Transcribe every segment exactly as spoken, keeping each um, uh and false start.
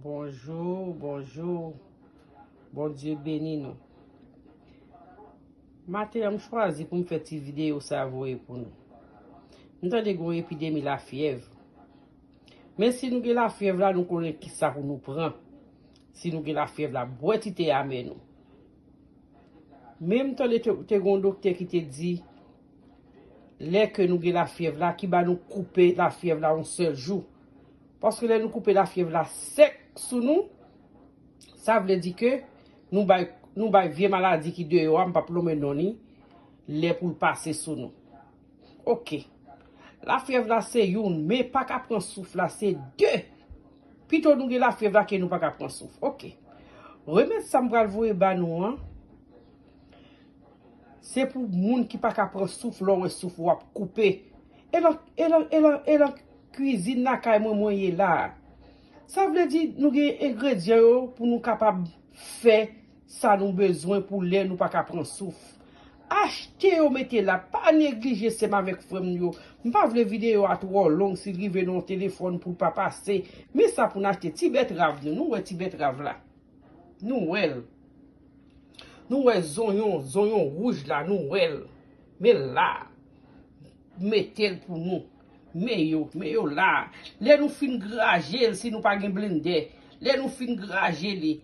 Bonjou, bonjou. Bondye beni nou. Maten an, m chwazi pou m fè ti videyo sa voye pou nou. M tande gen yon epidemi lafyèv. Men si nou gen lafyèv la, nou konnen kisa pou nou pran. Si nou gen lafyèv la, bwè ti te amè nou. Men m tande te, te gen yon doktè ki te di, lè ke nou gen lafyèv la, ki ba nou koupe lafyèv la yon sèl jou. Paske lè nou koupe lafyèv la sèk sou nou, sa vle di ke nou bay, nou bay vye maladi ki deyò a, m p ap lonmen non li, lè pou l pase sou nou. Oke. Lafyèv la se youn, men pa ka pran souf la se de. Pito nou gen lafyèv la ke nou pa ka pran souf. Oke. Remèd sa m pral voye ba nou an, se pou moun ki pa ka pran souf lè w wè souf ou ap koupe. E nan, e nan, e nan, e nan kwizin lakay mwen, mwen ye la. Sa vle di nou gen engredyan yo pou nou kapab fè sa nou bezwen pou lè nou pa ka pran souf. Achte yo mete la, pa neglije sè m avèk frè m yo. M pa vle videyo a twò long, si l rive nan yon telefòn pou l pa pase. Men sa pou n achte, ti bètrav nou, nou wè ti bètrav la. Nou wè l. Nou wè zonyon, zonyon wouj la, nou wè l. Men la. Mete l pou nou. Men yo, men yo la. Lè nou fin graje l, si nou pa gen blendè, lè nou fin graje li,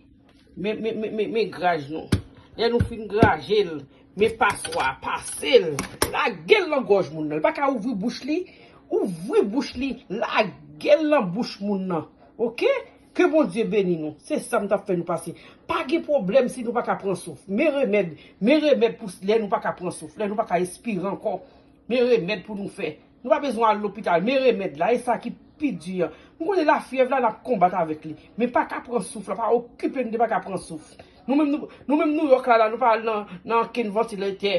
men, men, men, men, men graj nou. Lè nou fin graje l, men paswa, pase l. Lage l nan gòj moun nan. Li pa ka ouvri bouch li. Ouvri bouch li, lage l nan bouch moun nan. Oke? Ke Bondye beni nou. Se sa m t ap fè nou pase. Pa gen pwoblèm si nou pa ka pran souf. Men remèd, men remèd pou lè nou pa ka pran souf, lè nou pa ka espire ankò. Men remèd pou nou fè. Nou pa bezwen al lopital. Men remèd la, e sa ki pi di an. M konnen lafyèv la, n ap konbat avèk li. Men pa ka pran souf la, pa okipe n de pa ka pran souf. Nou menm, nou, nou menm Nouyòk la, la, nou pa al nan, nan ankenn vantilatè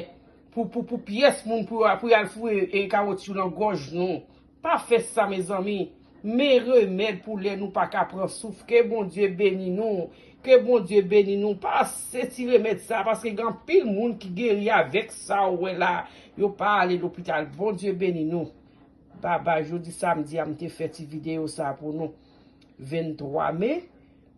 pou, pou, pou pyès moun pou, pou y al foure e kawotchou nan gòj nou. Pa fè sa, mezanmi. Men remèd pou lè nou pa ka pran souf. Ke Bondye beni nou. Ke Bondye beni nou. Pase ti remèd sa, paske gen anpil moun ki geri avèk sa ou wè la. Yo pa ale lopital. Bondye beni nou. Babay, jodi samdi a, m te fè ti videyo sa pou nou. Venntwa me,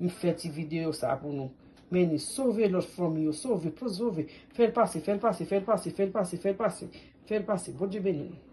m fè ti videyo sa pou nou. Men ni sove lòt fanmi yo, sove, sove. Fè l pase, fè l pase, fè l pase, fè l pase, fè l pase. Fè l pase. Bondye beni nou.